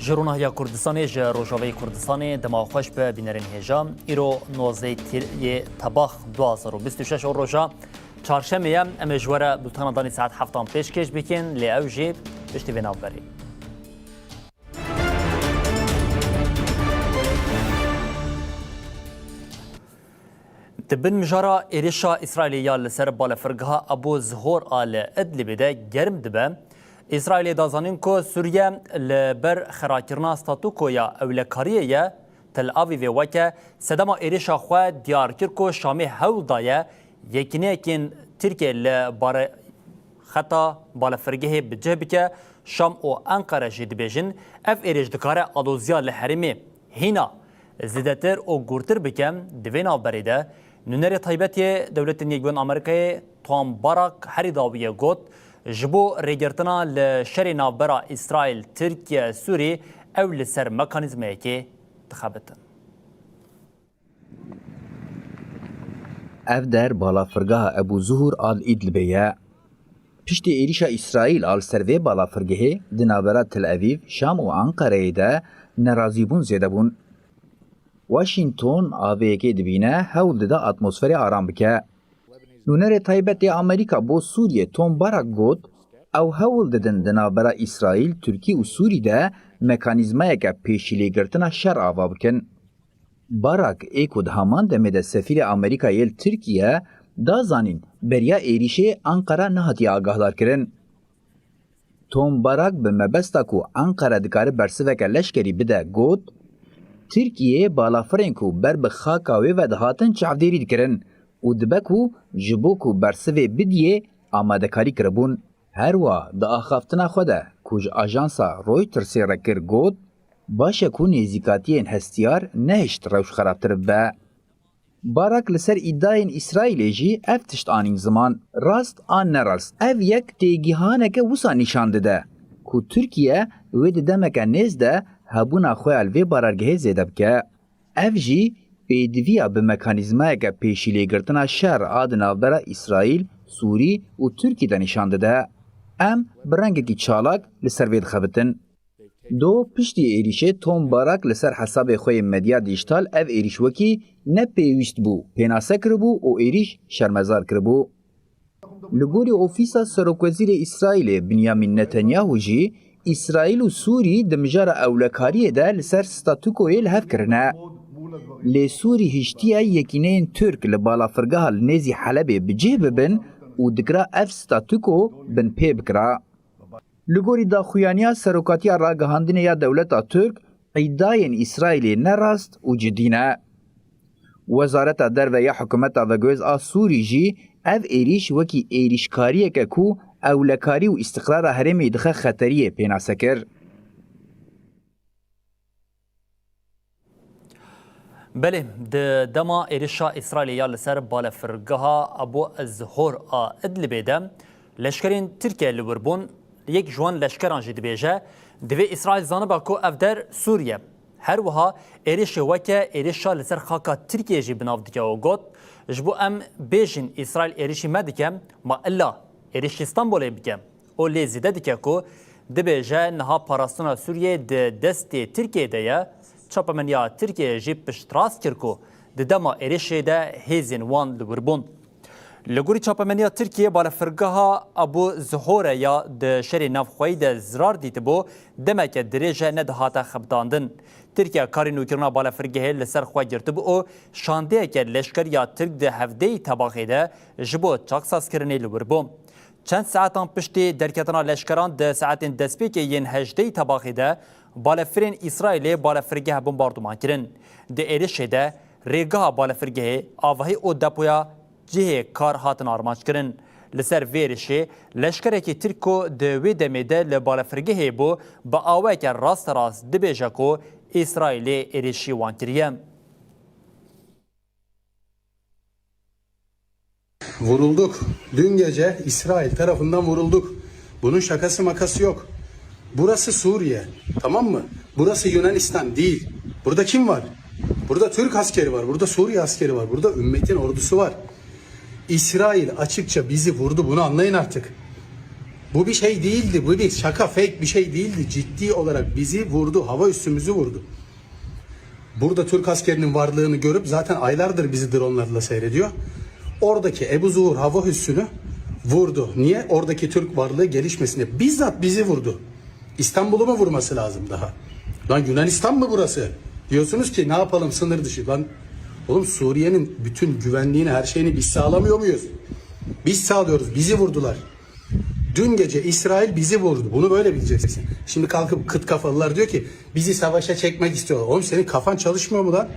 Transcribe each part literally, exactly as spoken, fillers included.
Ji Ronahiya Kurdistanê, ji Rojavayê Kurdistanê, dema xweş be bînerên hêja. Îro nozdeh yê Tebax du hazar û bîst û şeş û roja çarşemê ye. Em ê ji we re bultena danî saet heftan pêşkêş bikin, lê ew jî piştî vê navberê. Di bin mijara êrişa Îsraîlê ya li ser balefirgeha Abu Zuhur a li Idlibê de germ dibe. Îsraîlê da zanîn ku Sûriye li ber xerakirina statukoya ewlekariyê ye. Tel Avîvê weke sedema êrişa xwe diyar kir ku Şamê hewl daye yekîneyekên Tirkiye li bare xeta balefirgehê bi cih bike. Şam û Enqere jî dibêjin, ev êrîş dikare aloziya li herêmê hîna zêdetir û gurtir bike. Di vê navberê de, nûnerê taybet yê Dewletên Yekbûyên Amerîkayê Tom Barak herî dawiyê got, ji bo rêgirtina li şerê navbera Îsraîl, Tirkiye, Sûrî, ew li ser mekanîzmayekê dixebitin. Ev der balafirgeha Ebû Zuhur a li Îdlibê ye. Piştî êrîşa Îsraîl a li ser vê balafirgehê di navbera Tel Evîv, Şam û Enqereyê de nerazîbûn zêde bûn. Washington a vê yekê dibîne hewl dide atmosferê aram bike. Nûnerê taybet ê Amerîka bo Sûriyê Tom Barak got, ew hewl didin di navbera Îsraîl, Tirkî û Sûrî de mekanîzmayeke pêşîlêgirtina şer ava bikin. Barak ê ku di heman demê de sefîrê Amerîkayê li Tirkiye da zanîn, beriya êrîşê Enqera nehatiye agahdarkirin. Tom Barak bi mebesta ku Enqere dikare bersiveke leşkerî bide got, Tirkiye balafirên ku ber bi xaka wê ve dihatin çavdêrî dikirin û dibe ku ji bo ku bersivê bidiyê amadekarî kiribûn. Her wiha di axaftina xwe de ku ji ajansa Reutersê re kir got, baş e ku nêzîkatiyên hestiyar nehişt rewş xerabtir bibe. Barak li ser îdayên Îsraîlê jî ev tişt anîn ziman, rast an nerast, ev yek têgihaneke wisa nîşan dide ku Tirkiye wê di demeke nêz de hebûna xwe ya li vê barargehê zêde bike. Ev jî pêdiviya bi mekanîzmayeke pêşîlêgirtina şer a di navbera Îsraîl, Sûrî û Tirkî de nîşan dide. Em bi rengekî çalak li ser vê dixebitin. Do piştî êrîşê Tom Barak li ser hesabê xwe yê medya dîjîtal ev êrîş wekî ne pêwîst bû pênase kiribû û êrîş şermezar kiribû. Li gorî Ofîsa Serokwezîrê Îsraîlê Binyamin Netanyahu jî, Îsraîl û Sûrî di mijara ewlekariyê de li ser statukoyê li hev kirine. Lê Sûrî hiştiye yekîneyên Tirk li balafirgeha li nêzî Helebê bi cih bibin û dikira ev statuko binpê bikira. Li gorî daxuyaniya Serokatiya Ragihandinê ya dewleta Tirk, îdayên Îsraîlê ne rast û cidî ne. Wezareta Derve ya Hikûmeta Veguêz a Sûrî jî ev êrîş wekî êrîşkariyeke ku ewlekarî û îstiqrara herêmê dixe xeteriyê pênase kir. Belê, di dema êrişa Îsraîlê ya li ser balefirgeha Abu Zihor a Idlibê de leşkerên Tirkiye li wir bûn, yek ji wan leşkeran jî dibêje, divê Îsraîl zaniba ku ev der Sûriye. Her wiha êrişê weke êrişa li ser xaka Tirkiye jî bi nav dike û got, ji bo em bêjin Îsraîl êrişî me dike, ma illa êrişî Stenbolê bike. Û lê zêde dike ku dibêje niha parastina Sûriyeyê di destê Tirkiyeyê de ye. Çapemeniya Tirkiyeyê jî piştrast kir ku di dema êrişê de hêzên wan li wir bûn. Li gorî çapemeniya Tirkiyeyê, balefirgeha Abu Zuhore ya di şerê navxweyî de zirar dîtibû, demeke dirêj e nedihate xebitandin. Tirkiye karê nûkirina balefirgehê li ser xwe girtibû û şandeyeke leşkerî ya Tirk di hevdeyî Tebaxê de ji bo çaksazkirinê li wir bû. Çend saetan piştî derketina leşkeran di saetên destpêkê yên hejdehî Tebaxê de balefirên Îsraîlê balefirgeh bombarduman kirin. Di êrişê de rêgeha balefirgehê, avahî û depoya cihê kar hatin armanckirin. Li ser vê êrişê leşkerekî Tirk ku di wê demê de li balefirgehê bû, bi aweke rasterast dibêje ku Îsraîlê êrişî wan kiriye. Vurulduk. Dün gece İsrail tarafından vurulduk. Bunun şakası makası yok. Burası Suriye. Tamam mı? Burası Yunanistan değil. Burada kim var? Burada Türk askeri var. Burada Suriye askeri var. Burada ümmetin ordusu var. İsrail açıkça bizi vurdu. Bunu anlayın artık. Bu bir şey değildi, bu bir şaka, fake bir şey değildi. Ciddi olarak bizi vurdu, hava üssümüzü vurdu. Burada Türk askerinin varlığını görüp zaten aylardır bizi dronlarla seyrediyor. Oradaki Ebu Zuhur hava üssünü vurdu. Niye? Oradaki Türk varlığı gelişmesin diye. Bizzat bizi vurdu. İstanbul'u mu vurması lazım daha? Lan Yunanistan mı burası? Diyorsunuz ki ne yapalım, sınır dışı. Lan oğlum, Suriye'nin bütün güvenliğini, her şeyini biz sağlamıyor muyuz? Biz sağlıyoruz. Bizi vurdular. Dün gece İsrail bizi vurdu. Bunu böyle bileceksin. Şimdi kalkıp kıt kafalılar diyor ki bizi savaşa çekmek istiyorlar. Oğlum, senin kafan çalışmıyor mu lan?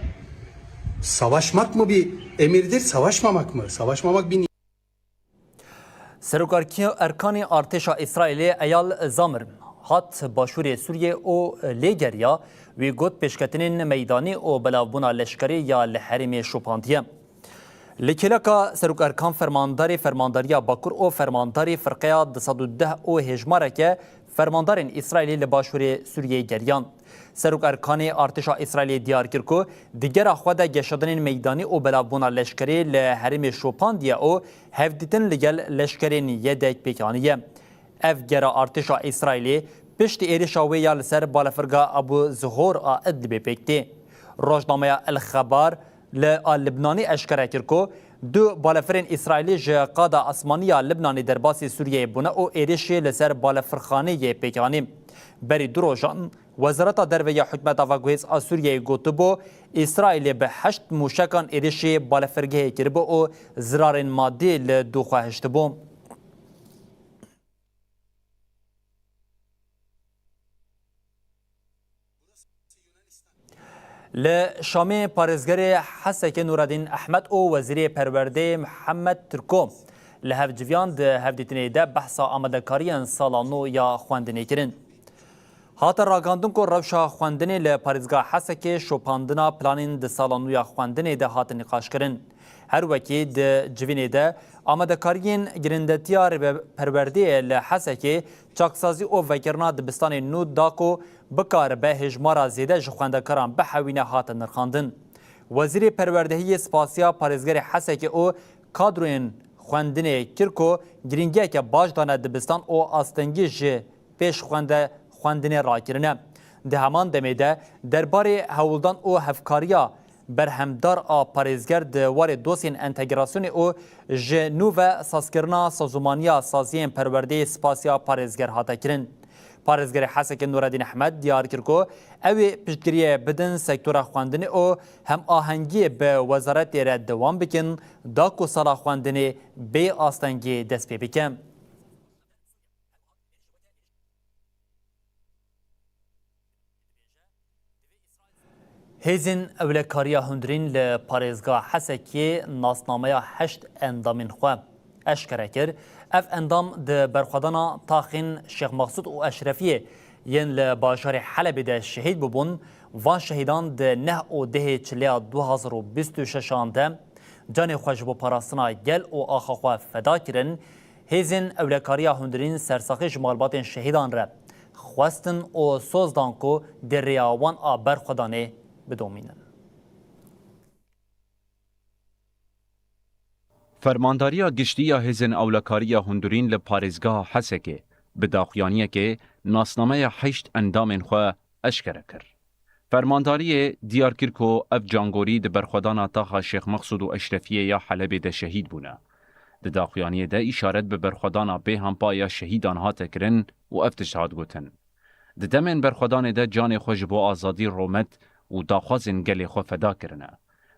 Savaşmak mı bir emirdir, savaşmamak mı? Savaşmamak bir... Serok Erki-, Erkanê Artêşa Îsraîlê Eyal Zamir hat başûrê Sûriyê û lê geriya. Wî got, pêşketinên meydanî û belavbûna leşkerî ya li herêmê şopandiye. Li kêleka Serok Erkan, fermandarê Fermandariya Bakur û fermandarê Firqeya du sed û deh û hêjmareke fermandarên Îsraîlê li başûrê Sûriyeyê geriyan. Serok Erkanê Artêşa Îsraîlê diyar kir ku di gera xwe de geşedanên meydanî û belavbûna leşkerê li herêmê şopandiye û hevdîtin li gel leşkerên Y D G pêk aniye. Ev gera artêşa Îsraîlê piştî êrişa wê ya li ser balafirga Abu Zuhor a Idlibê pêk tê. Rojnameya El Xebar li a Libnanî eşkere kir ku du balafirên Îsraîlî ji qada asmanî ya Libnanê derbasî Sûriyeyê bûne û êrişê li ser balafirxaneyê pêk anî. Berî du rojan, Wezareta Derve ya Hikûmeta Veguhêz a Sûriyeyê gotibû, Îsraîlê bi heşt mûşekan êrişê balafirgehê kiribû û zirarên madî li dû xwe hiştibû. Li Şamê parêzgerê Hesekê Nureddin Ehmed û Wezîrê Perwerdeyê Mihemed Tirko li hev civiyan di hevdîtinê de behsa amadekariyên sala nû ya xwendinê kirin. Hate ragandin ku rewşa xwendinê li parêzgeha Hesekê şopandina planên di sala nû ya xwendinê de hate nîqaşkirin. Her wekî di civînê de amadekariyên girindetiya rêveperwerdeyê li Hesekê, çaksazî û vekirina dibistanê nû da ku bikaribe hêjmara zêde ji xwendekaran bihewîne, hate nirxandin. Wezîrê Perwerdehiyê spasiya parêzgerê Hesekê û kadroyên xwendinê kir ku girîngiyeke baş dane dibistan û astengî ji pêş xwende xwendinê rakirine. Di heman demê de derbarê hewldan û hevkariya berhemdar a parêzger di warê dosyên entegrasyonê û ji nû ve sazkirina sazûmaniya saziyên perwerdeyê spasiya parêzger hate kirin. Parêzgerê Hesekê Nureddin Ehmed diyar kir ku ew ê piştgiriyê bidin sektora xwendinê û hemahengiyê bi wezaretê re dewam bikin, da ku sala xwendinê bê astengî dest pê bike. Hêzên Ewlekariya Hundirîn li parêzgeha Hesekê nasnameya heşt endamên xwe eşkere kir. Ev endam di berxwedana taxên Şêx Mexsûd û Eşrefiyê yên li bajarê Helebê de şehîd bûbûn. Van şehîdan di neh û dehê çileya du hazar û bîst û şeşan de canê xwe ji bo parastina gel û axa xwe feda kirin. Hêzên Ewlekariya Hundirîn sersaxî ji malbatên şehîdan re xwestin û soz dan ku di rêya wan a berxwedanê bidomînin. Fermandariya Giştî ya Hêzên Ewlekariya Hundirîn li parêzgeha Hesekê bi daxuyaniyekê nasnameya heşt endamên xwe eşkere kir. Fermandariyê diyar kir ku ev cangorî di berxwedana taxa Şêx Mexsûd û Eşrefiyê ya Helebê de şehîd bûne. Di daxuyaniyê de îşaret bi berxwedana bêhempa ya şehîdan hate kirin û ev tişt hat gotin: Di demên berxwedanê de canê xwe ji bo azadî, rûmet û daxwazên gelê xwe feda kirine.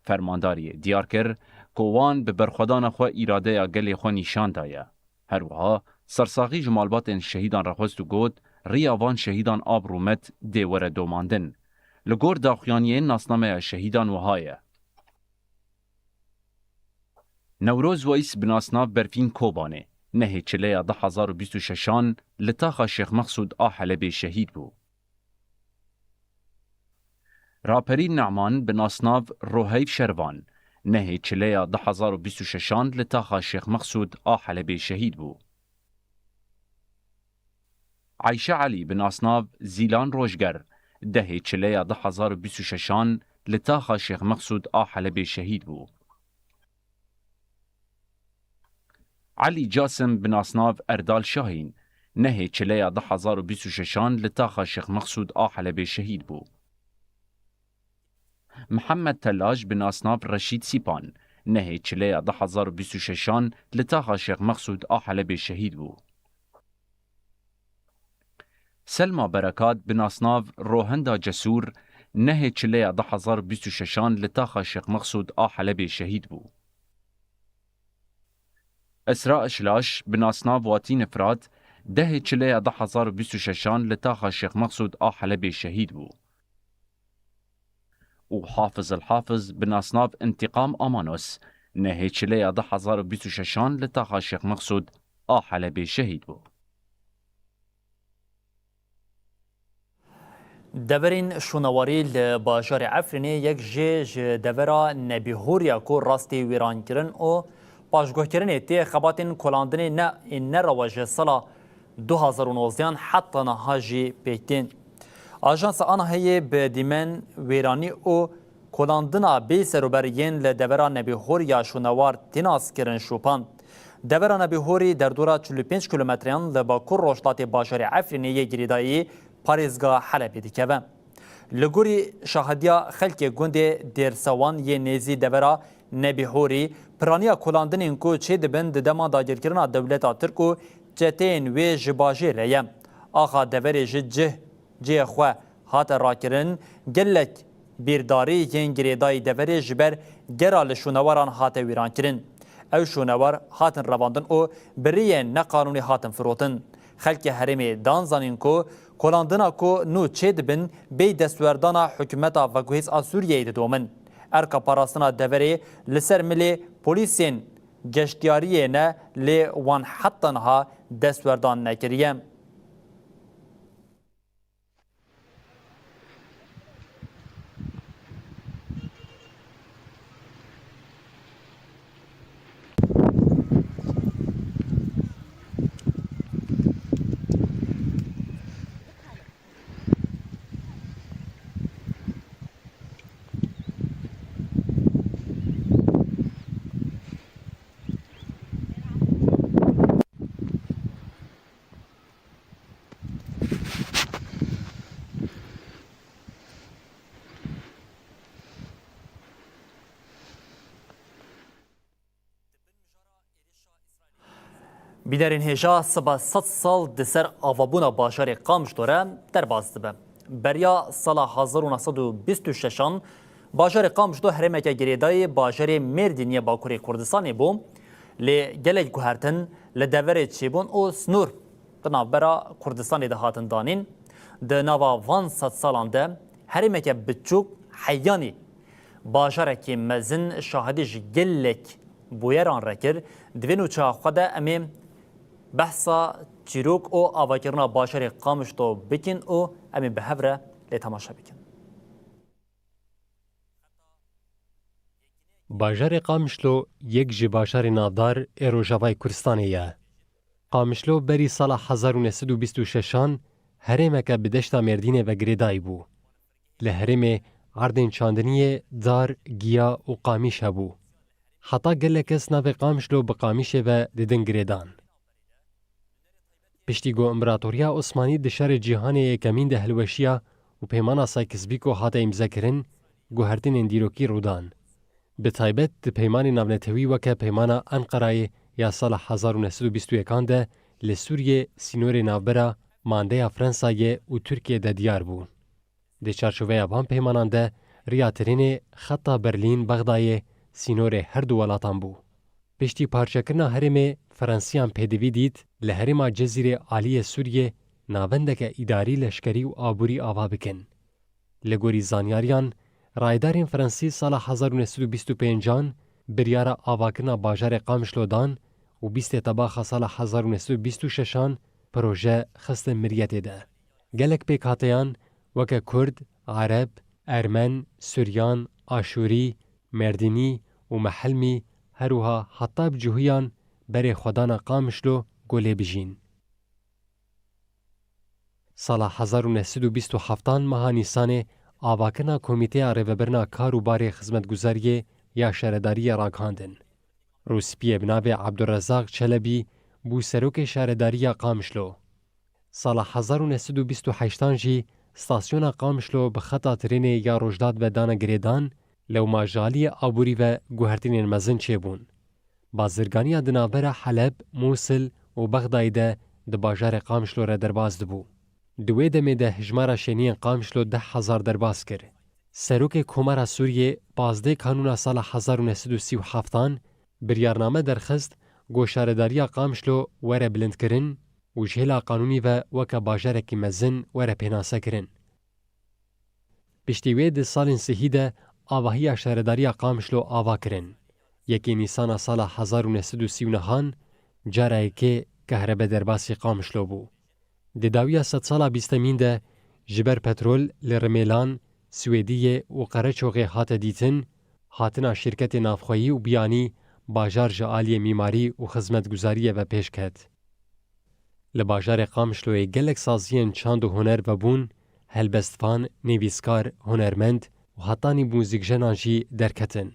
Fermandariyê diyar kir ku wan bi berxwedana xwe îradeya gelê xwe nîşan daye. Her wiha sersaxî ji malbatên şehîdan re xwest û got, riya van şehîdan a bi rûmet dê were domandin. Li gor daxuyaniyê nasnameya şehîdan wiha ye. Newroz Weys bi nasnav Berfîn Kobanê, nehê çileya du hazar û bîst û şeşan li taxa Şêx Mexsûd a Helebê şehîd bû. Raperî Neman bi nasnav Roheyv Şervan, nehê çileya du hazar û bîst û şeşan li taxa Şêx Mexsûd a Helebê şehîd bû. Eyşe Elî bi nasnav Zîlan Rojger, dehê çileya du hazar û bîst û şeşan li taxa Şêx Mexsûd a Helebê şehîd bû. Elî Casim bi nasnav Erdal Şahîn, Nehê Çileya du hezar û bîst û şeşan li taxa Şêx Mexsûd a Helebê şehîd bû. Mihemed Telaş bi nasnav Reşîd Sîpan, nehê Çileya du hezar û bîst û şeşan li taxa Şêx Mexsûd a Helebê şehîd bû. Selma Berekat bi nasnav Rohinda Cesûr, nehê Çileya du hezar û bîst û şeşan li taxa Şêx Mexsûd a Helebê şehîd bû. Esra Işlaş bi nasnav Watîne Firat, dehê Çileya du hezar û bîst û şeşan li taxa Şêx Mexsûd a Helebê şehîd bû. Û Hafiz El Hafiz bi nasnav Întiqam Amanos, nehê Çileya du hezar û bîst û şeşan li taxa Şêx Mexsûd a Helebê şehîd bû. Deverên şûnewarî li bajarê Efrînê yek jê ji devera Nebîhûrî ya ku rastî wêrankirin û paşguhkirinê tê xebatên kolandinê ne ên nerewa ji sala du hazar û nozdehan heta niha jî pêk tên. Ajansa Anaheyê bi dîmen wêranî û kolandina bê serûber yên li devera Nebîhûrî ya şûnewar tê naskirin şopand. Devera Nebîhûrî derdora çil û pênc kilometreyan li bakur rojhilatê bajarê Efrînê yê girêdayî parêzgeha Helebê dikeve. Li gorî şahidiya xelkê gundê Dêrsewan yê nêzî devera Nebîhûrî, piraniya kolandinên ku çêdibin di dema dagirkirina dewleta Tirk û çeteyên wê ji bajêr re ye. Axa deverê ji cih cihê xwe hate rakirin, gelek bîrdarî yên girêdayî deverê ji ber gera li şûnewaran hate wîrankirin. Ew şûnewar hatin revandin û bi rêyên neqanûnî hatin firotin. Xelkê herêmê dan zanîn ku kolandina ku nû çêdibin bêyî destwerdana hikûmeta veguhêz a Sûriyeyê didomin. Erka parastina deverê li ser milê polîsên geştiyariyê ne, lê wan heta niha destwerdan nekiriye. Bînerên hêja siba sed sal di ser avabûna bajarê Qamişlo re derbas dibe. Beriya sala hezar û neh sed û bîst û şeşan bajarê Qamişlo herêmeke girêdayî bajarê Mêrdîniyê Bakurê Kurdistanê bû, lê gelek guhertin li deverê çêbûn û sinûr di navbera Kurdistanê de hatin danîn. Di nava van sedsalan de herêmeke biçûk heyanî bajarekî mezin şahidî ji gelek bûyeran re kir. Di vê nûçeya xwe de em ê behsa çîrok û avakirina bajarê Qamişlo bikin û em ê bi hev re lê temaşe bikin. Bajarê Qamişlo yek ji bajarê navdar ê Rojavayê Kurdistanê ye. Qamişlo berî sala hezar û neh sed û bîst û şeşan herêmeke bi deşta Mêrdînê ve girêdayî bû. Li herêmê erdên çandiniyê, dar, giya û qamîş hebû. Heta gelek kes navê Qamişlo bi qamîşê ve didin girêdan. Piştî ku Împaratoriya Osmanî di şerê cîhanê yekemîn de hilweşiya û peymana Sykes-Picot hate îmzekirin, guhertinên dîrokî rû dan. Bi taybet di peymanên navnetewî weke Peymana Enqerayê ya sala hezar û neh sed û bîst û yekan de li Sûriyê sînorê navbera mandeya Fransayê û Tirkiyê de diyar bû. Di çarçoveya van peymanan de riya tirênê xeta Berlîn-Bexdayê sînorê her du welatan bû. Piştî parçekirina herêmê, Fransiyan pêdivî dît li herêma Cezîrê Aliyê Sûriyê navendeke îdarî, leşkerî û aborî ava bikin. Li gorî zanyariyan, rayedarên Fransî sala hezar û neh sed û bîst û pêncan biryara avakirina bajarê Qamişlo dan û bîstê Tebaxa sala hezar û neh sed û bîst û şeşan proje xiste miriyetê de. Gelek pêkhateyan weke Kurd, Ereb, Ermen, Suryan, Aşûrî, Mêrdînî û Mehelmî, her wiha heta bi cihûyan berê xwedana Qamişlo ku lê bijîn. Sala hezar û neh sed û bîst û heftan meha Nîsanê avakirina Komîteya Rêvebirina Kar û Barê Xizmetguzariyê ya Şaredariyê ragihandin. Rûspiyê bi navê Ebdurezaq Çelebî bû serokê şaredariya Qamişlo. Sala hezar û neh sed û bîst û heştan jî stasyona Qamişlo bi xeta trênê ya Rojdat ve dana girêdan, lewma ji aliyê aborî ve guhertinên mezin çêbûn. Bazirganiya di navbera Heleb, Mûsil û Bexdayê de di bajarê Qamişlo re derbas dibû. Di wê demê de hijmara şêniyên Qamişlo deh hezar derbas kir. Serokê Komara Sûriyê pazdeh Kanûna sala hezar û neh sed û sî û heftan biryarname derxist ku şaredariya Qamişlo were bilindkirin û ji hêla qanûnî ve weke bajarekî mezin were pênasekirin. Piştî wê di salên sihî de avahiya şaredariya Qamişlo ava kirin. Yekê Nîsana sala hezar û neh sed û sî û nehan cara yekê kehrebe derbasî Qamişlo bû. Di dawiya sedsala bîstemîn de ji ber petrol li Rimêlan, Swêdiyê û Qereçoxê hate dîtin, hatina şîrketê navxweyî û biyanî bajar ji aliyê mîmarî û xizmetguzariyê ve pêş ket. Li bajarê Qamişloyê gelek saziyên çand û huner vebûn, helbestvan, nivîskar, hunermend û hetanî mûzîkjenan jî derketin.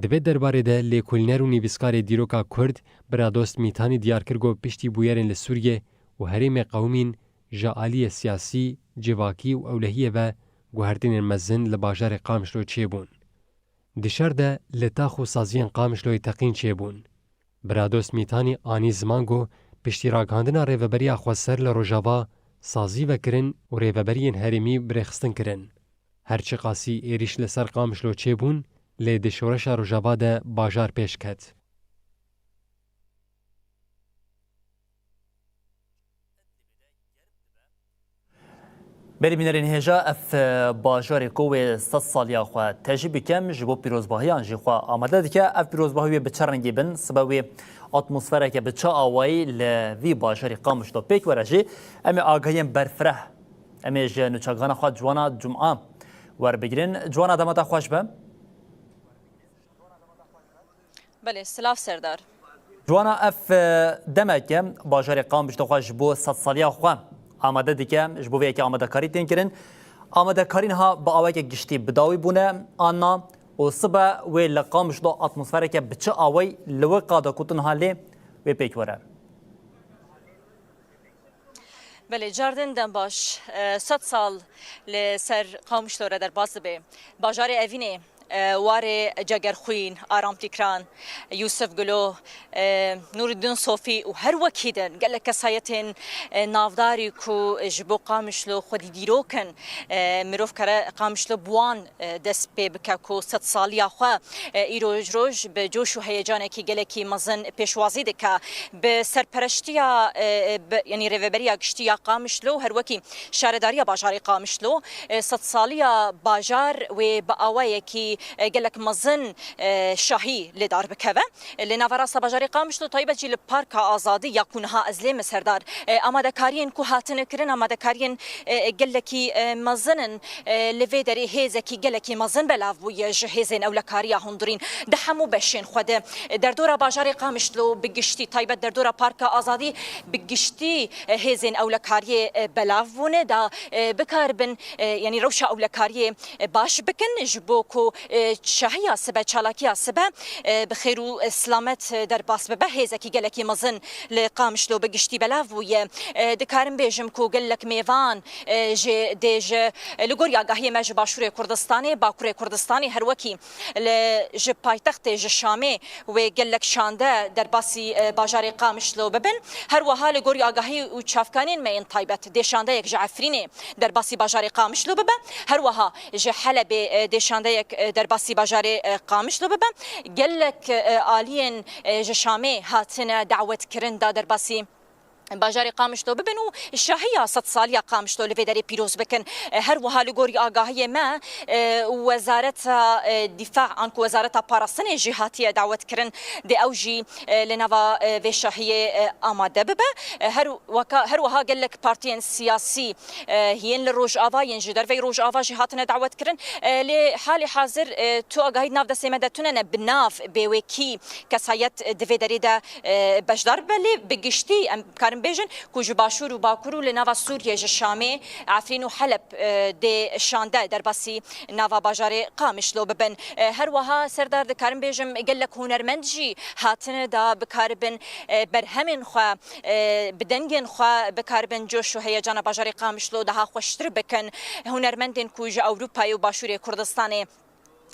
Di vê derbarê de lêkolîner û nivîskarê dîroka Kurd Biradost Mîtanî diyar kir ku piştî bûyerên li Sûriyê û herêmê qewimîn ji aliyê siyasî, civakî û ewlehiyê ve guhertinên mezin li bajarê Qamişlo çêbûn. Di şer de li tax û saziyên Qamişloyê teqîn çêbûn. Biradost Mîtanî anî ziman ku piştî ragihandina Rêveberiya Xweser li Rojava sazî vekirin û rêveberiyên herêmî birêxistin kirin. Her çiqasî êrîş li ser Qamişlo çêbûn, lê di şoreşa Rojava de bajar pêş ket. Belê bînerên hêja, ev, e, bajarê ku wê sed saliya xwe tejî bikem, ji bo pîrozbahiyan jî xwe amade dike. Ev pîrozbahî wê bi çi rengî bin? Sibe wê atmosfereke bi çi awayî li vî bajarê Qamişlo pêk were jî? Em ê agahiyên berfireh, em ê ji nûçegihana xwe Ciwana Cuma werbigirin. Ciwana, dema te xweş be. Belê, silav Serdar. Ciwana, ev, e, demek e bajarê Qamişlo xwe ji bo sedsaliya xwe amade dike, ji bo vê yekê amadekarî tên kirin. Amadekarî niha bi aweke giştî bi dawî bûne, an na? Û sibe wê li Qamişlo atmosfereke bi çi awayî li wir qada ku tu niha lê wê pêk were? Belê, cardin dem baş. E, sed sal li ser Qamişlo re derbas dibe. Bajarê Evînê, e, warê Cegerxwîn, Aram Tîkran, Yûsif Gulo, e, Nûreddîn Sofî û her wekî din gelek kesayetên, e, navdarî ku ji bo Qamişlo xwedî dîrok in, e, mirov kare Qamişlo bi wan, e, dest pê bike ku sedsaliya xwe, e, îro ji roj bi coş û heyecanekî gelekî mezin pêşwazî dike. Bi serpereştiya, e, e, bi, yanî rêveberiya giştî ya Qamişlo, her wekî şaredariya bajarê Qamişlo, e, sedsaliya bajar wê bi awayekî, e, gelek mezin, e, şahî li dar bikeve. Li naverasta bajarê Qamişlo, taybet jî li Parka Azadî ya ku niha ez lê me Serdar, e, amadekariyên ku hatine kirin, amadekariyên, e, gelekî, e, mezin in. E, li vê derê hêzekî gelekî mezin belav bûye ji hêzên ewlekariya hundirîn di hemû beşên xwe de. E, derdora bajarê Qamişlo bi giştî, taybet derdora Parka Azadî bi giştî, e, hêzên ewlekariyê, e, belav bûne da, e, bikaribin, e, yanî rewşa ewlekariyê, e, baş bikin, ji bo ku, e, şahiya sibe, çalakiya sibe, e, bi xêr û, e, silamet, e, derbas bibe. Hêzekî gelekî mezin li Qamişlo bi giştî belav bûye. E, dikarim bêjim ku gelek mêvan, e, jê dê ji, e, li gor agahiyê me ji Başûrê Kurdistanê, Bakurê Kurdistanê, her wekî li, ji paytextê, ji Şamê wê gelek şande derbasî, e, bajarê Qamişlo bibin. Her wiha li gor agahî û çavkanên me yên taybet dê şandeyek ji Efrînê derbasî bajarê Qamişlo bibe. Her wiha ji Helebê, e, dê şandeyek, e, derbasî bajarê, e, Qamişlo bibe. Gelek, e, aliyên, e, ji Şamê hatine dawetkirin da derbasî bajarê Qamişlo bibin û şahiya sedsaliya Qamişlo li vê derê pîroz bikin. E, her wiha li gorî agahiyê me, e, Wezareta, e, Dîfa, anku Wezareta Parastinê jî hatiye dawetkirin, dê ew jî, e, li nava, e, vê şahiyê, e, amade bibe. E, her weka, her wiha gelek partiyên siyasî, e, yên li Rojava, yên ji derveyî Rojava jî hatine dawetkirin. E, lê halê hazir, e, tu agahî di nav destê me de tune ne bi nav bê wê kî kesayet, e, di vê derê de, e, beşdar bibe, lê bi giştî em karin Bêjin ku ji Başûr û Bakur û li nava Sûriyê ji Şamê, Efrîn û Heleb, e, dê şande derbasî nava bajarê Qamişlo bibin. E, her wiha Serdar dikarim bêjim gelek hunermend jî hatine da bikaribin, e, berhemên xwe, e, bi dengên xwe bikaribin coş û heyecana bajarê Qamişlo daha xweştir bikin. Hunermendên ku ji Ewropayê û Başûrê Kurdistanê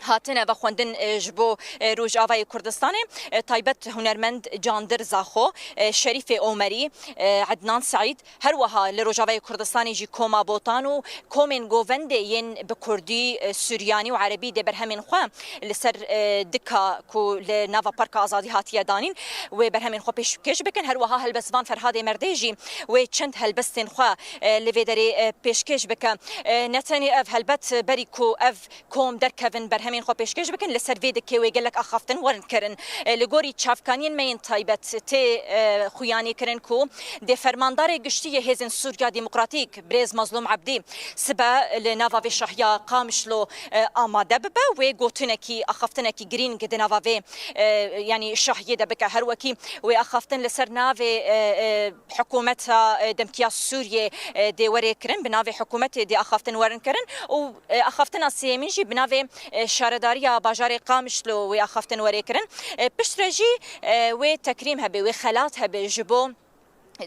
hatine vexwendin, e, ji bo, e, Rojavayê Kurdistanê, e, taybet hunermend Candir Zaxo, e, Şerîfê Omerî, e, Ednan Seîd, her wiha li Rojavayê Kurdistanê jî Koma Botan û komên govendê yên bi kurdî, e, suryanî û erebî dê berhemên xwe li ser, e, dika ku li nava Parka Azadî hatiye danîn, wê berhemên xwe pêşkêş bikin. Her wiha helbestvan Ferhadê Merdê jî wê çend helbestên xwe, e, li vê derê, e, pêşkêş bike. E, ne tenê ev, helbet berî ku ev kom derkevin berhemên xwe pêşkêş bikin, li ser vê dikê wê gelek axaftin werin kirin. E, li gorî çavkaniyên me yên taybet tê, e, xuyanî kirin ku dê fermandarê giştî yê Hêzên Sûriya Demokratîk, birêz Mazlûm Ebdî, sibe li nava vê şahiya Qamişlo, e, amade bibe. Wê gotinekî, axaftinekî girîng di nava vê, e, yanî şahiyê de bike. Her wekî wê axaftin li ser navê, e, e, hikûmeta, e, demkiya Sûriyê, e, dê were kirin, bi navê hikûmetê dê axaftin werin kirin û, e, axaftina sêyemîn jî bi navê, e, şaredariya bajarê Qamişlo wê axaftin were kirin. E, piştre jî, e, wê tekrîm hebe, wê xelat hebe ji bo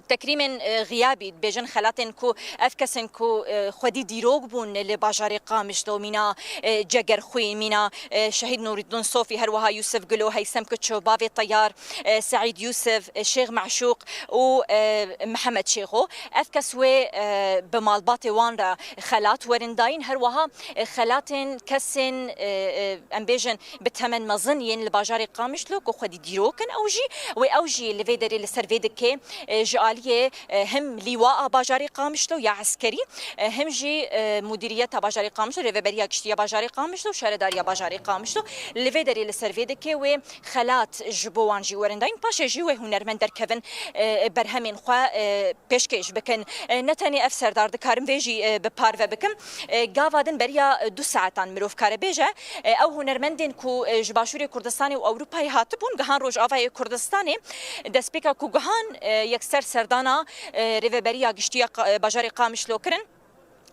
tekrîmên, e, xiyabî, dibêjin xelatên ku ev kesên ku, e, xwedî dîrok bûn li bajarê Qamişlo, mîna, e, Cegerxwîn, mîna, e, Şehîd Nûrîdîn Sofî, her wiha Yûsif Gulo, Heysem Kiço, Bavê Teyar, e, Seîd Yûsif, e, Şêx Meşûq û, e, Mihemed Şêxo. Ev kes wê, e, bi malbatê wan re xelat werin dayîn. Her wiha, e, xelatên kesên, e, e, em bêjin bi temen mezin yên li bajarê Qamişlo ku xwedî dîrok in, ew jî, wê ew jî li vê derê li ser vê dikê, e, ji aliyê, e, him lîwaa bajarê Qamişlo ya eskerî, e, him jî, e, mudîriyeta bajarê Qamişlo, rêveberiya giştî ya bajarê Qamişlo, şaredariya bajarê Qamişlo, li vê derê li ser vê dikê wê xelat ji bo wan jî werin dayîn. Paşê jî wê hunermend derkevin, e, berhemên xwe, e, pêşkêş bikin. E, ne tenê ev, Serdar, dikarim vê jî, e, bi parve bikim. E, gava din beriya, e, du saetan mirov kare bêje, e, ew hunermendên ku, e, ji Başûrê Kurdistanê û Ewropayê hatibûn, gihan Rojavayê Kurdistanê. Destpêka ku gihan, e, yekser serdana, e, rêveberiya giştî ya Qa-, e, bajarê Qamişlo kirin,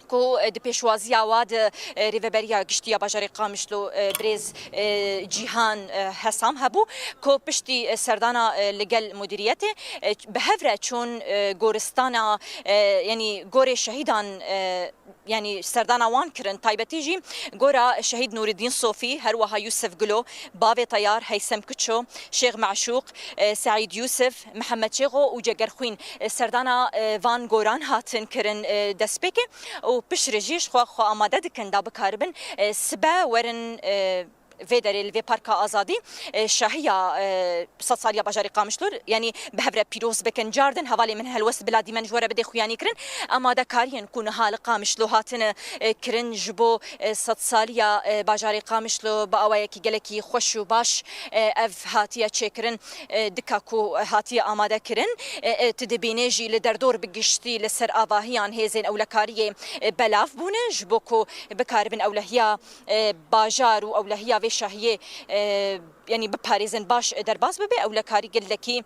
ku, e, di pêşwaziya wa de, e, rêveberiya giştî ya bajarê Qamişlo, e, birêz, e, Cîhan, e, Hesam hebû, ku piştî, e, serdana, e, li gel mudîriyetê, e, bi hev re çûn, e, goristana, e, yanî gorê şehîdan, e, yanî serdana wan kirin. Taybetî jî gora Şehîd Nûrîdîn Sofî, her wiha Yûsif Gulo, Bavê Teyar, Heysem Kiço, Şêx Meşûq, e, Seîd Yûsif, Mihemed Şêxo û Cegerxwîn, e, serdana, e, van goran hatin kirin, e, destpêkê û piştre jî ji xwe, xwe amade dikin da bikaribin, e, sibe werin, e, vê derê li vê Parka Azadî, e, şahiya, e, sedsaliya bajarê Qamişlo, yanî bi hev re pîroz bikin. Cardin hevalê min helwest bila dîmen ji we re bidê xuyanî kirin. Amadekariyên ku niha li Qamişlo hatine, e, kirin ji bo, e, sedsaliya, e, bajarê Qamişlo bi awayekî gelekî xweş û baş, e, ev hatiye çêkirin, e, dika ku hatiye amade kirin. E, e, tu dibînê jî li derdor bi giştî li ser avahiyan hêzên ewlekariyê, e, belav bûne ji bo ku bikaribin ewlehiya, e, bajar û ewlehiya vê şahiyê, e, yanî biparêzin, baş derbas bibe. Ewlekarî gelekî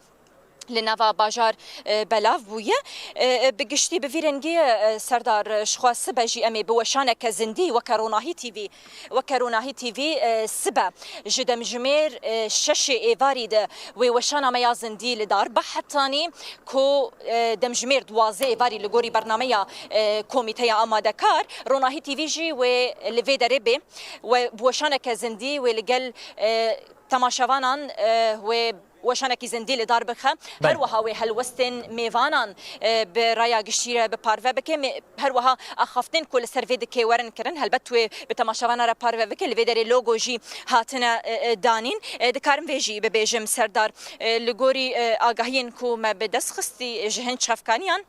li nava bajar, e, belav bûye. E, e, bi giştî bi vî rengî, e, Serdar, e, ji xwe sibe jî em ê bi weşaneke zindî weke Ronahî T V, weke Ronahî T V, e, sibe ji demjimêr, e, şeşê êvarî de wê weşana me ya zindî li dar be hetanî ku, e, demjimêr duwazdeh êvarî li gorî bernameya, e, komîteya amadekar, Ronahî T V jî wê li vê derê bê. We bi weşaneke zindî wê li gel, e, temaşevanan, e, wê weşanekî zindî li dar bixe. Her Belê. Wiha wê helwestên mêvanan, e, bi raya giştî re bi parve bike. Mê-, her wiha axaftin ku li ser vê dikê werin kirin, helbet wê bi temaşevana re parve bike. Li vê derê logo jî hatine, e, e, danîn. E, dikarim vê jî bibêjim, Serdar. E, li gorî, e, agahiyên ku me bi dest xistî ji hin çavkaniyan,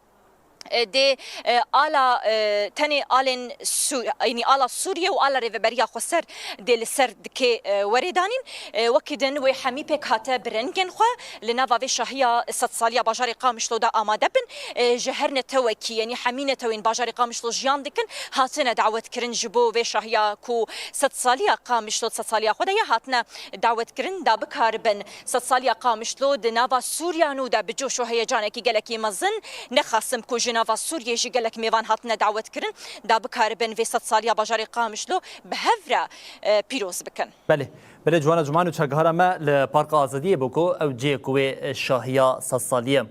e, dê, e, ala, e, tenê alên Sû-, yanî ala Sûriye û ala Rêveberiya Xweser dê li ser dikê, e, werê danîn. E, wekî din wê hemî pêk hate bi rengên xwe li nava vê şahiya sedsaliya bajarê Qamişlo de amade bin. E, ji her netewekî, yanî hemî netewên bajarê Qamişlo jiyan dikin, hatine dawetkirin ji bo vê şahiya ku sedsaliya Qamişlo, sedsaliya xwe de ye, hatine dawetkirin da bikaribin sedsaliya Qamişlo di nava Sûriya nû de bi coş û heyecanekî gelekî mezin, ne xasim ku ji nava Sûriyê jî gelek mêvan hatine dawetkirin, da bikaribin vê sedsaliya bajarê Qamişlo bi hev re, e, pîroz bikin. Belê, belê, ciwana, cuma nûçegihara me li Parka Azadiyê bû ku ew cihê ku wê şahiya sedsaliyê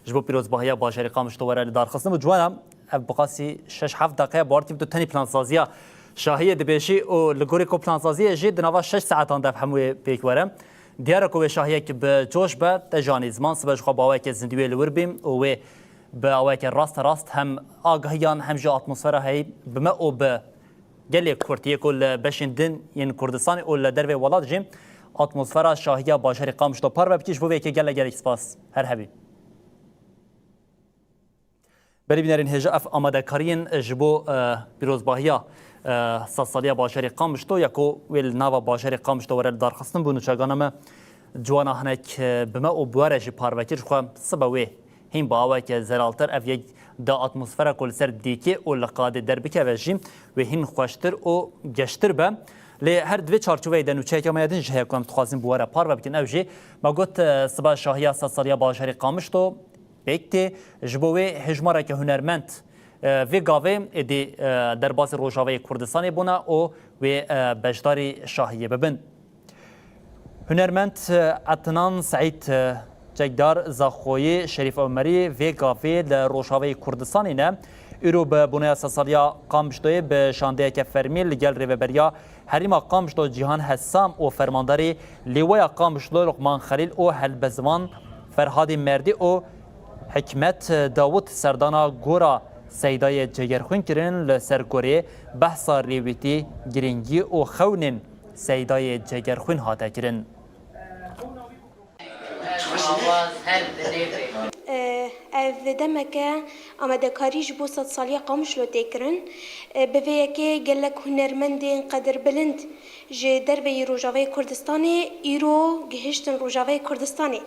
ji bo pîrozbahiya bajarê Qamişlo were li dar xistin û ciwana, ev bi qasî şeş heft deqe ye, bawer dikim tu tenê plansaziya şahiyê dibêjî û li gorî ku plansaziyê jî di nava şeş saetan de ev hemûyê pêk were. Diyar e ku wê şahiyek bi coş be, te jî anî ziman sibe ji xwe bi awayeke zindî wê li wir bî û wê bi awayeke rasterast hem agahiyan hem jî atmosfera heyî bi me û bi gelê Kurd yê ku li beşên din yên Kurdistanê û li dervê welat jî atmosfera şahiya bajarê Qamişlo parve bikî. Ji bo vê yekê gelek gelek spas. Her hebî. Berî bînerên hêja, ev amadekariyên ji bo, e, pîrozbahiya, e, sedsaliya bajarê Qamişlo ya ku wê li nava bajarê Qamişlo were li dar xistin bû. Nûçegana me ciwana hinek, e, bi me û bi we re jî parve kir. Ji xwe sibe wê hîn bi awayeke zelaltir ev yek di atmosfera ku li ser dîkê û li qadê derbikeve jî wê hîn xweştir û geştir be. Lê her di vê çarçoveyê de nûçeyeke me ya din jî heye ku em dixwazin bi we re parve bikin. Ew jî me got, e, siba şahiya sedsaliya bajarê Qamişlo pêk tê. Ji bo wê hejmareke hunermend, e, vê gavê êdî, e, derbasî Rojavayê Kurdistanê bûne û wê, e, beşdarî şahiyê bibin. Hunermend, e, Etnan Seîd, e, Çekdar Zaxoyî, Şerîf Omerî vê gavê li Rojavayê Kurdistanê ne. Îro bi boneya sedsaliya Qamişloyê bi şandeyeke fermî li gel rêveberiya Herêma Qamişlo Cîhan Hesam û fermandarê Lêwaya Qamişlo Luqman Xelîl û helbestvan Ferhadê Merdî û Hikmet Dawud serdana gora Seydayê Cegerxwîn kirin, li ser gorê behsa rêwîtî, girîngî û xewnên Seydayê Cegerxwîn hate kirin. Ev demeke amadekarî ji bo sedsaliya Qamişlo tê kirin. Bi vê yekê gelek hunermendên qedirbilind ji derveyî Rojavayê Kurdistanê îro gihiştin Rojavayê Kurdistanê.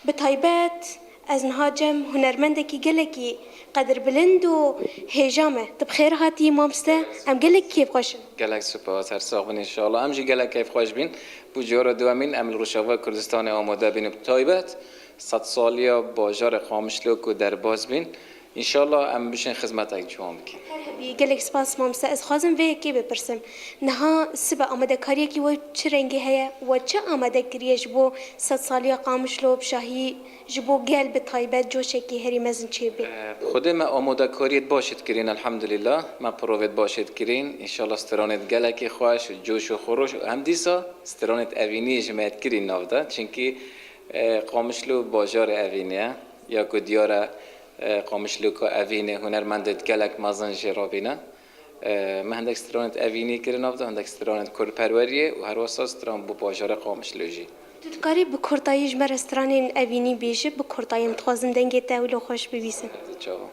Bi taybet ez niha cem hunermendekî gelekî qedirbilind û hêja me. Tu bi xêr hatî mamoste, em gelek kêfxweş in. Gelek spas, her sax bin înşallah. Em jî gelek kêfxweş bîn. Bû cara duwemîn em li Rojava Kurdistanê amade bîn û bi taybet sedsaliya bajarê Qamişlo ku derbas bîn. Înşallah em bişên xizmetek ciwan bikin. Her hebî, gelek spas mamoste. Ez xwazim vê yekê bipirsim. Niha sibe amadekariyekî we çi rengî heye? We çi amade kiriye ji bo sedsaliya Qamişlo bi şahî, ji bo gel bi taybet coşekî herî mezin çêbê? Xwedê me amadekariyê baş dikirîn, elhamdulillah. Me provê baş dikirîn. Înşallah stranê gelekî xweş û coş û xweroş û hem dîsa stranê evînî ji me dikirîn nav de. Çinkî, e, Qamişlo bajarê evînî ye. Ya ku diyar e, e, Qamişloka evînê hunermendê gelek mezin jê rabîne. E, me hindek stranê evînî kirin nav de, hindek stranê kurdperweriyê û herwesa stran bû bajarê Qamişlo jî. Tu dikarî bi kurtayî ji me re stranên evînî bêjî? Bi kurtayî em dixwazin dengê te wilo xweş bibîsin. Çawa?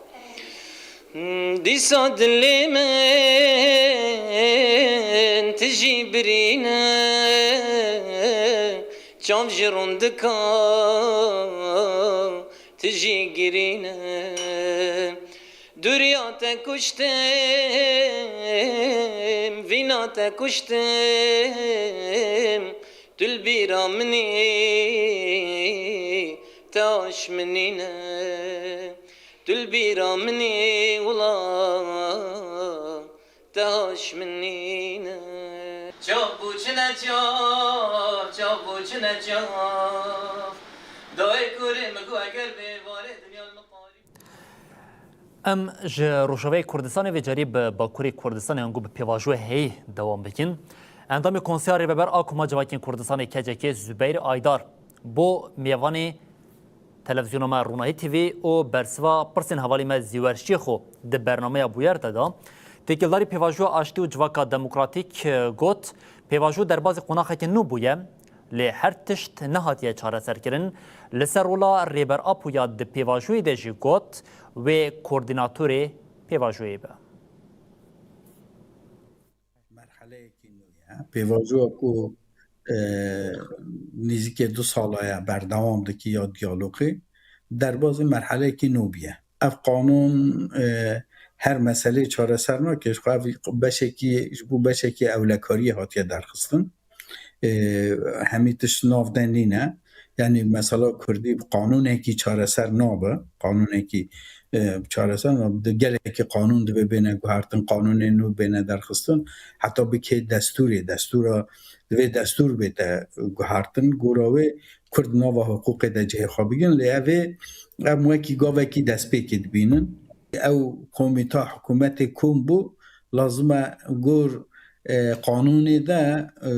Hmm, dîsa dilê min tijî birîne, çav ji rûndika tijî girîne. Dûriya te kuştim, vîna te kuştim, tu li bîra min î, te aş min nîne. Tu li bîra min î wila, te aş min nîne. Çav bû çi ne çav, çav bû çi ne çav. Dayê kurê min got eger bê varê dinya li min qarî. Em ji Rojavayê Kurdistanê vê carî bi Bakurê Kurdistanê ango bi pêvajoyê heyî dewam bikin. Endamê Konseya Rêveber a Koma Civakên Kurdistanê K C K Zubeyr Aydar bo mêvanê Televizyona me Ronahî T V û bersiva pirsên hevalî me Zîwer Şêxo di bernameya Bûyer de da, têkildarî pêvajoya aştî û civaka demokratîk, e, got, pêvajo derbazî qonaxeke nû bûye, lê her tişt nehatiye çareserkirin. Li ser rola Rêber Apo ya di pêvajoyê de jî got, wê koordînatorê pêvajoyê be. Merheleyekî nû ye. Pêvajoya ku, e, nêzîkê du sala ye berdewam dike ya diyalogê, derbazî merheleyekî nû bûye. Ev qanûn, e, her meseleyê çareser nake, ji xwe ev beşekî, ji bo beşekî ewlekariyê hatiye derxistin. E, hemî tişt nav de nîne. Yanî mesela Kurdî bi qanûnekî çareser nabe. Qanûnekî, e, çareser nabe. Di gelekî qanûn divê bêne guhertin, qanûnên nû bêne derxistin. Heta bikê destûrê, destûra divê destûr bête guhertin. Gora wê Kurd nava hiqûqê de cihê xwe bigin. Lê ev ê, em wekî gavekî destpêkê dibînin. Ew komîta hikûmetê kom bû, lazim e gor, e, qanûnê de, e,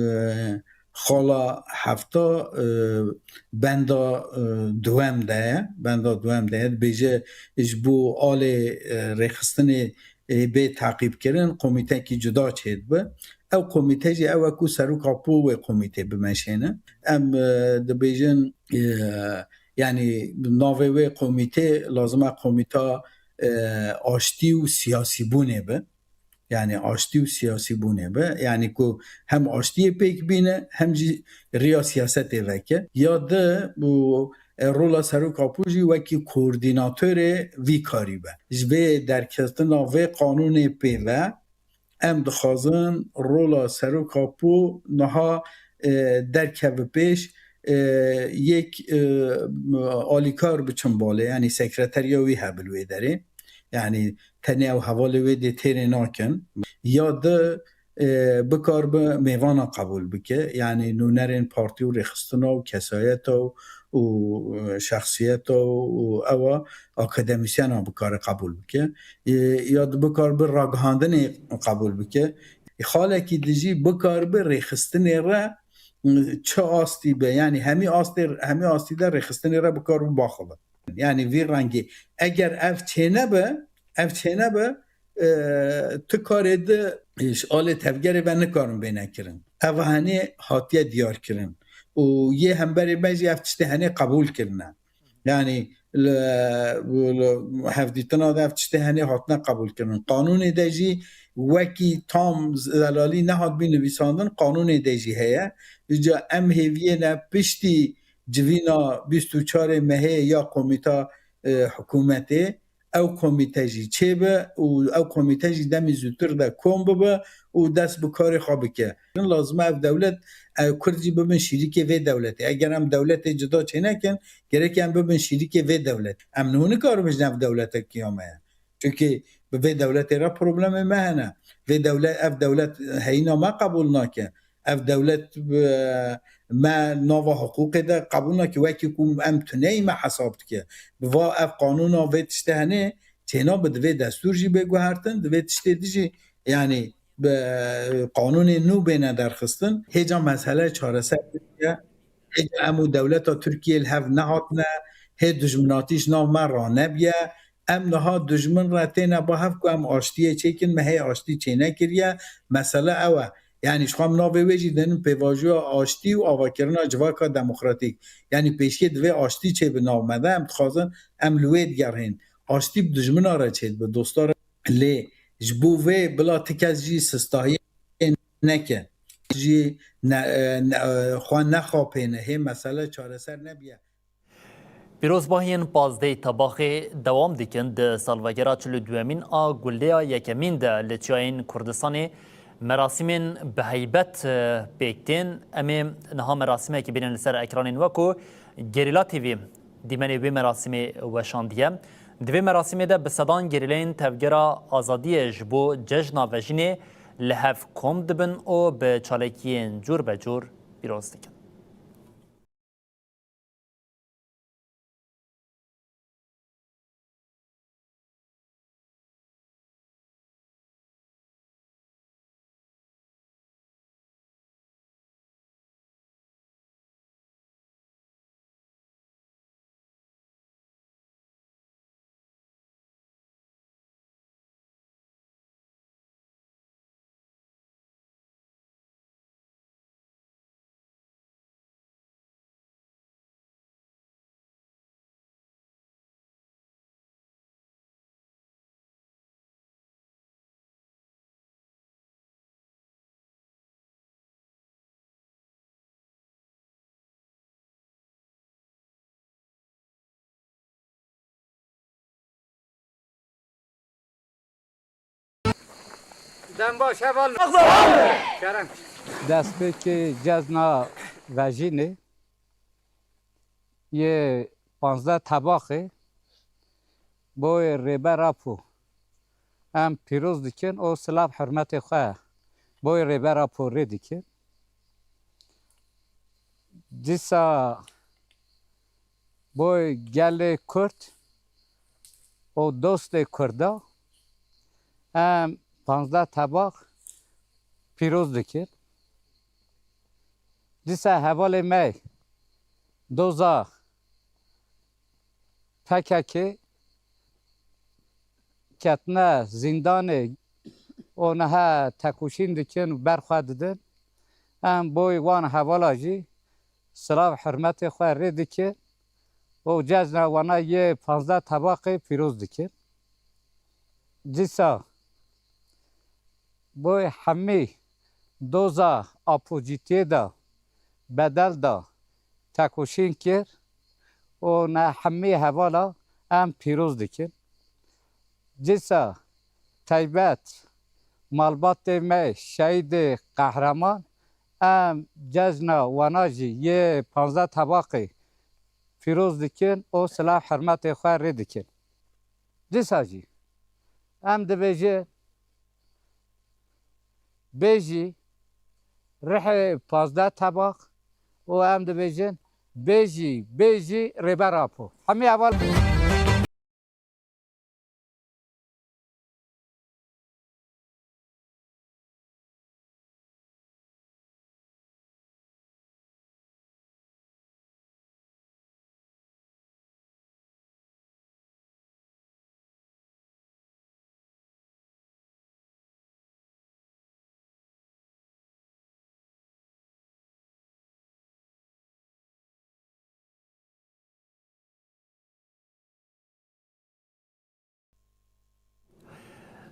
xala hefta, e, benda, e, duwem de ye, benda duwem de ye. Dibêje ji bo alê, e, rêxistinê, e, bê teqîbkirin, komîtekî cuda çêdibe. Ew komîte jî ew e ku Serok Apo wê komîtê bimeşêne. Em, e, dibêjin, e, yanî navê wê komîtê lazim e komîta, e, aştî û siyasîbûnê be. Yanî aştî û siyasîbûnê be. Yanî ku hem aştiyê pêk bîne, hem jî riya siyasetê veke. Ya di û, e, rola Serok Apo jî wekî koordînatorê vî karî be. Ji vê derketina vê qanûnê pê ve, em dixwazin rola Serok Apo niha, e, derkeve pêş, e, yek, e, alîkar biçin balê, yanî sekreteriya wî hebe li wê derê. Yanî tenê ew hevalê wê dê têrê nakin. Ya di, e, bikar bi mêvana qebûl bike. Yanî nûnerên partî û rêxistina û kesayeta û, û, e, şexsiyeta û, û ewa akademîsyena bikare qebûl bike. E, ya di bikar bi ragihandinê qebûl bike. Xalekî di jî bikar bi rêxistinê re, e, çi astî be, yanî hemî astê, hemî astî de rêxistinê re bikar bi baxi be. Yanî vî rengî. Eger ev çênebe, ev çênebe, e, tu karê di, e, ji alê tevgerê ve nikarin bêne kirin. Ev henê hatiye diyar kirin. Û yê hemberê me jî ev tiştê henê qebûl kirine. Yanî li, li hevdîtina de ev tiştê henê hatine qebûl kirin. Qanûnê de jî wekî tam zelalî nehatbî nivîsandin, qanûnê de jî heye. Îca em hêviyê ne piştî civîna bîst û çarê mehê ya komîta, e, hikûmetê, ew komîte jî çêbe û ew komîte jî demî zûtir de kom bibe û dest bi karê xwe bike. Lazim e ev dewlet, e, Kurd jî bibin şîrîkê vê dewletê. Eger em dewletê cuda çênekin, gerek em bibin şîrîkê vê dewletê. Em niho nikarin bijin ev dewlete kiya me ye. Çunkî bi vê dewletê re problemê me hene. Vê dewlet, ev dewlet heyîna me qebûl nake. Ev dewlet, e, me nava hiqûqê de qebûl nake, wekî ku em tuneyî me hesab dike. Bi va ev qanûna vê tiştê henê çênabe, divê destûr jî bê guhertin, divê tiştê di jî, yanî bi qanûnê nû bêne derxistin. Hêca mesele çareser bike. Hêca em û dewleta Tirkiyê li hev nehatine, hê dijminatî ji nav me ranebiye. Em niha dijmin re têne ba hev ku em aştiyê çêkin, me hê aştî çênekiriye. Mesele ew e. Yanî ji xwe em navê wê jî dênin pêvajoya aştî û avakirina civaka demokratîk. Yanî pêşiyê divê aştî çê bi nav me de, em dixwazin em li wê digerihên. Aştî bi dijmina re çêdibe, dosta re. Lê ji bo vê bila ti kes jî sistahiyê neke, jî ne, e, ne, e, xwe nexapêne, hê mesele çareser nebiye. Pîrozbahiyên pazdehê Tebaxê dewam dikin. Di salvegera çil û duyemîn a Gulleya Yekemîn de li çiyayên Kurdistanê merasîmên bi heybet, e, pêk tên. Em ê niha merasîmekî bînin li ser ekranên we ku Gerîla T V dîmenê wê merasîmê weşandiye. Di vê merasîmê de bi sedan gerîleyên Tevgera Azadiyê ji bo Cejna Vejînê li hev kom dibin û bi çalakiyên cûr be cûr pîroz dikin. Dem baş heval. Kerem. Destpêkê cezna vejînê yê panzdeh Tebaxê boyê Rêber Apo em pîroz dikin û silav hurmetê xwe boyê Rêber Apo rê dikin. Dîsa boy gelê Kurd û dostê Kurda em panzdeh Tebax pîroz dikin. Dîsa hevalê me doza P K K ketine zîndanê û niha tekoşîn dikin û berxwe didin. Em boy wan hevala jî silav hurmetê xwe rê dikin û cejna wana yê panzdeh Tebaxê pîroz dikin. Dîsa boy hemî doza apocîtiyê de bedel da tekoşîn kir û ne hemî hevala em pîroz dikin. Dîsa taybet malbatê me şehîdê qehreman em cejna wana jî yê panzdeh Tebaxê pîroz dikin û silav hurmetê xwe rê dikin. Dîsa jî em dibêjin bêjî rihê panzdeh Tebax û em dibêjin bêjî, bêjî Rêber Apo. Hemî heval.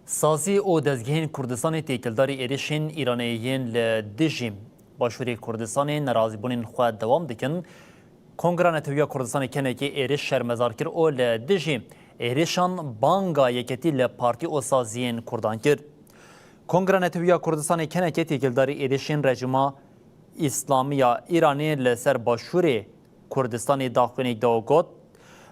Sazî û dezgehên Kurdistanê têkildarî êrişên Îranê yên li dijî Başûrê Kurdistanê nerazîbûnên xwe dewam dikin. Kongra Netewî ya Kurdistanê kenekê êriş şermezar kir û li dijî êrişan banga yeketî li partî û saziyên Kurdan kir. Kongra Netewî ya Kurdistanê kenekê têkildarî êrişên rejîma Îslamî ya Îranê li ser Başûrê Kurdistanê daxuyaniyek da û got,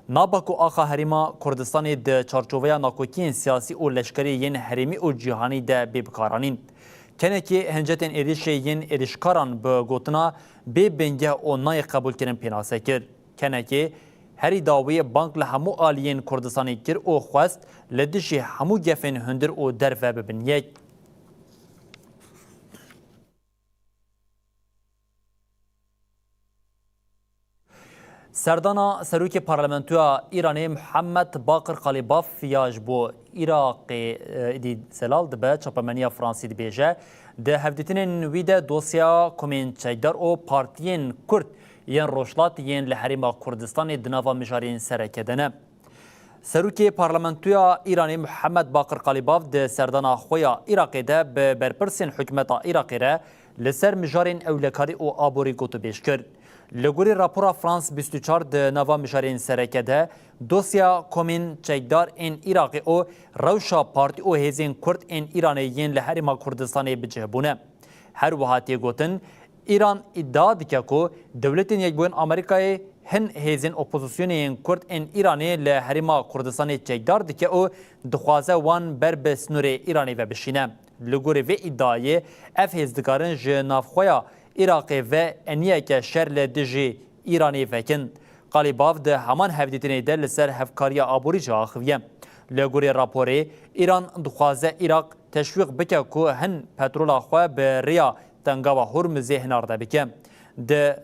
Naba ku axa herêma Kurdistanê di çarçoveya nakokiyên siyasî û leşkerî yên herêmî û cîhanî de bê bikaranîn. Kenekê hincetên êrişê yên êrişkaran bi gotina bê bingeh û nayê qebûlkirin pênase kir. Kenekê herî dawî bang li hemû aliyên Kurdistanê kir û xwest li dijî hemû gefên hundir û derve bibin yek. Serdana Serokê Parlamentoya Îranê Muhammed Baqir Qalîbaf ya ji bo Iraqê, e, êdî zelal dibe, çapemeniya Fransî dibêje, di hevdîtinên wî de dosya komên çekdar û partiyên Kurd yên Rojhilatê yên li Herêma Kurdistanê di nava mijarên sereke de ne. Serokê Parlamentoya Îranê Muhammed Baqir Qalîbaf di serdana xwe ya Iraqê de bi berpirsên hikûmeta Iraqê re li ser mijarên ewlekarî û aborî gotûbêj kir. Li gorî rapora France bîst û çar di nava mijarên sereke de dosya komên çekdar ên Iraqê û rewşa partî û hêzên Kurd ên Îranê yên li Herêma Kurdistanê bi cih bûne. Her wiha tê gotin, Îran îdia dike ku Dewletên Yekbûyên Amerîkayê hin hêzên opozisyonê yên Kurd ên Îranê li Herêma Kurdistanê çekdar dike û dixwaze wan ber bi sînorê Îranê ve bişîne. Li gorî vê îdiayê, ev hêz dikarin ji navxweya Iraqê ve eniyeke şer li dijî Îranê vekin. Qalîbaf di heman hevdîtinê de li ser hevkariya aborî jî axiviye. Li gorî raporê, Îran dixwaze Iraq teşwîq bike ku hin petrola xwe bi rêya Tengawa Hormuzê hinarde bike. Di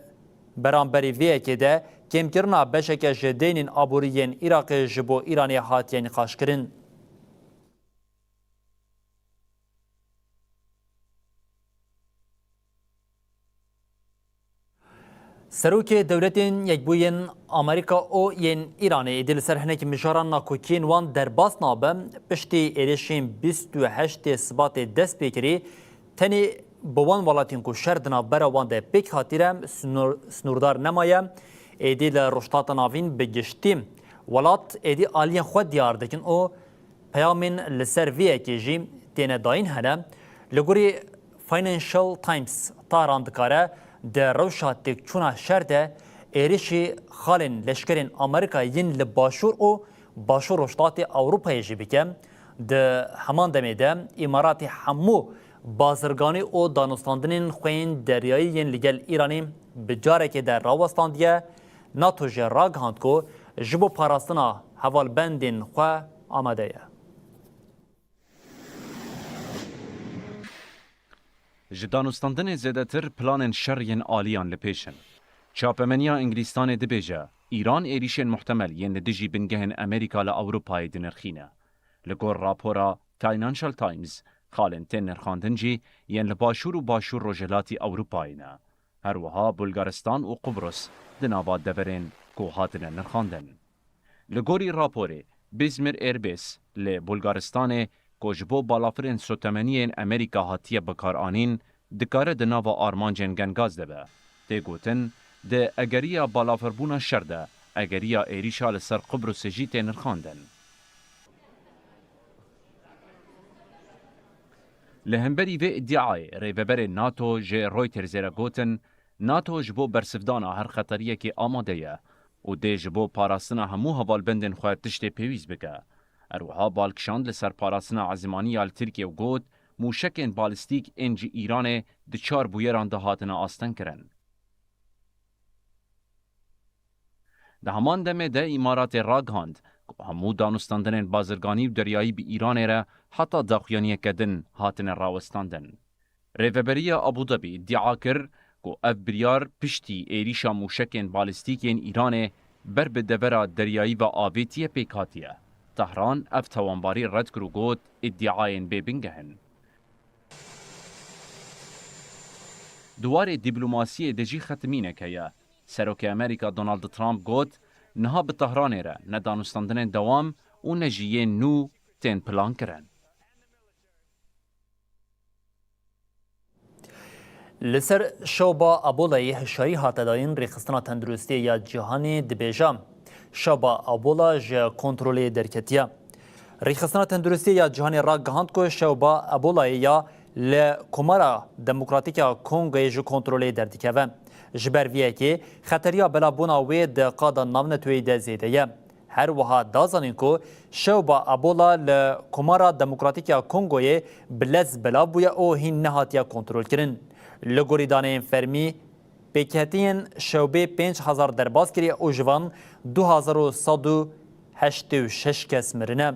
beramberî vê yekê de kêmkirina beşeke ji deynên aborî yên Iraqê ji bo Îranê hatiye nîqaşkirin. Serokê Dewletên Yekbûyên Amerîka û yên Îranê êdî li ser hinek mijaran nakokiyên wan derbas nabe, piştî êrişên bîst û heştê Sibatê dest pê kirî, tenê bi wan welatên ku şer di navbera wan de pêk hatî re sinor-, sinordar nemaye, êdî li Rojhilata Navîn bi giştî welat êdî aliyên xwe diyar dikin û peyamên li ser vê yekê jî têne dayîn hene. Li gorî Financial Times, Tahran dikare di rewşa têkçûna şer de êrişî xalên leşkerên Amerîkayê yên li Başûr û Başûr Rojhilatê Ewropayê jî bike. Di heman demê de Îmaratê hemû bazirganî û danûstandinên xwe yên deryayî yên li gel Îranê bi carekê de rawestandiye. NATO jî ragihand ku ji bo parastina hevalbendên xwe amade ye. Ji danûstandinê zêdetir planên şer yên aliyan li pêş in. Çapemeniya Îngilîstanê dibêje, Îran êrîşên muhtemel yên li dijî bingehên Amerîka li Ewropayê dinirxîne. Li gor rapora Financial Times, xalên tên nirxandin jî yên li Başûr û Başûr Rojhilatî Ewropayê ne. Her wiha Bulgaristan û Qubrus di nava deverên ku hatine nirxandin. Li gorî raporê, Bizmir Airbase li Bulgaristanê ku ji bo balafirên sotemeniyên Amerîka hatiye bikaranîn, dikare di nava armancên gengaz de be. Tê gotin, di egeriya balafirbûna şer de, egeriya êrîşa li ser Qubrusê jî tê nirxandin. Li hemberî vê îdiayê rêveberê NATO ji Reutersê re gotin, NATO ji bo bersivdana her xeteriyekê amade ye û dê ji bo parastina hemû hevalbendên xwe tiştê pêwîst bike. Her wiha bal kişand li ser parastina ezmanî ya li Tirkiyê û got, mûşekên balîstîk ên ji Îranê di çar bûyeran de hatine astengkirin. Di heman demê de Îmaratê ragihand ku hemû danûstandinên bazirganî û deryayî bi Îranê re heta daxuyaniyeke din hatine rawestandin. Rêveberiya Abu Dhabi îdia kir ku ev biryar piştî êrîşa mûşekên balîstîk yên Îranê ber bi devera deryayî ve avêtiye pêk hatiye. Tehran ev tawanbarî red kir û got, îdiayên bêbingeh in. Di warê dîplomasiyê de jî xetimînek heye. Serokê Amerîka Donald Trump got, niha bi Tehranê re ne danûstandinên dewam û ne jî yên nû tên plankirin. Li ser şewba Ebolayê hişyarî hate dayîn, Rêxistina Tenduristiyê ya Cîhanê dibêje, şewba Ebola ji kontrolê derketiye. Rêxistina Tenduristiyê ya Cîhanê ragihand ku şewba Ebolayê ya li Komara Demokratîk ya Kongoyê ji kontrolê derdikeve. Ji ber vê yekê xeteriya belavbûna wê di qada navneteweyî de zêde ye. Her wiha da zanîn ku şewba Ebola li Komara Demokratîk ya Kongoyê bi lez belav bûye û hîn nehatiye kontrolkirin. Li gorî daneyên fermî, pêkhateyên şewbê pênc hezar derbas kiriye û ji van du hezar û sed û heştê û şeş kes mirine.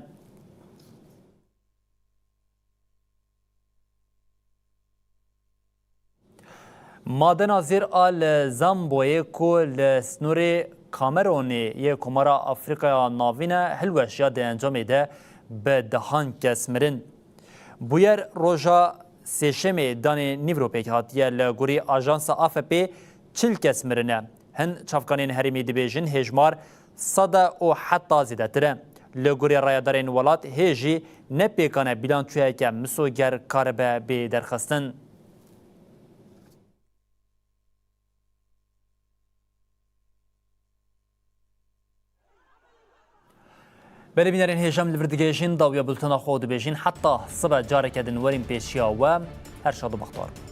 Madena zêr a li Zamboyê ku li snorê Kameronê yê Komara Afrîkaya Navîn e, hilweşiya di encamê de bi dehan kes mirin. Bûyer roja Sêşemê danê nîvro pêk hatiye. Li gorî Ajansa A F P çil kes mirine. Hin çavkanên herêmî dibêjin hêjmar sed e û heta zêdetir e. Li gorî rayedarên welat hê jî ne pêkan e bîlançoyeke misoger karibe bê derxistin. Belê bînerên hêja, em li vir digihêjin dawiya bultena xwe û dibêjin heta sibe careke din werin pêşiya we. Her şad û bextewar.